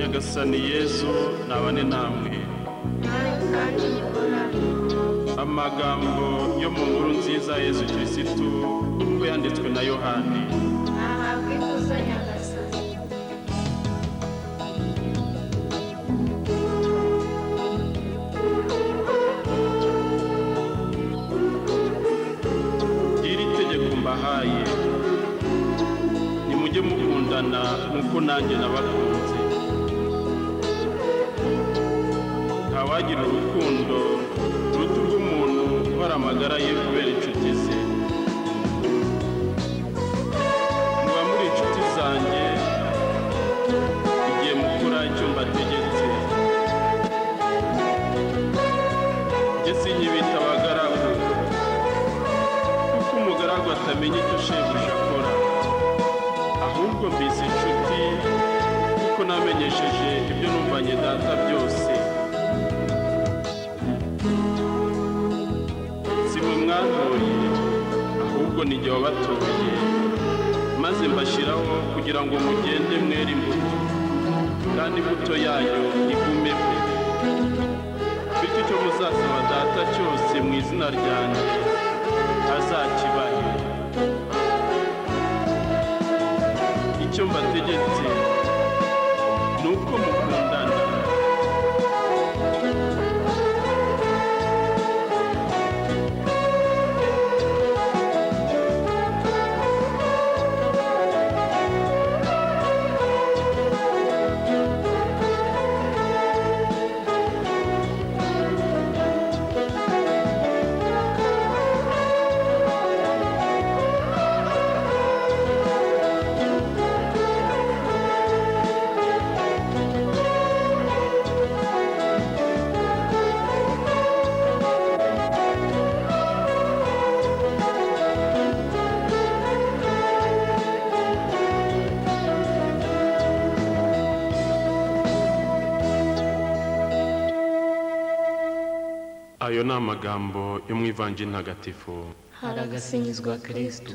Nyagasani Yezu nabane namwe. Nawe kandi muhorane. Amagambo yo mu nkuru nziza Yezu Kirisitu uko yanditswe na Yohani. Ahabwe ikuzo Nyagasani. Iri tegeko mbahaye, nimujye mukundana nk'uko nanjye nabakunze. Ntawagira urukundo ruta urw'umuntu uhora amagara ye kubera inshuti ze. Muba muri inshuti zanjye igihe mukora icyo mbategetse. Jye sinkibita abagaragu, kuko umugaragu atamenya icyo shebuja akora, ahubwo mbise inshuti kuko namenyesheje ibyo numvanye data byose. Si mwe mwantoye, ahubwo ni jye wabatoye, maze mbashyiraho kugira ngo mugende mwere imbuto, kandi imbuto yanyu igumeho. Bityo icyo muzasaba data cyose mu izina ryanjye azakibahe. Icyo mbategetse ni uko mukundana. Ayo ni amagambo yo mu Ivanjiri ntagatifu. Haragasingizwa Kristu.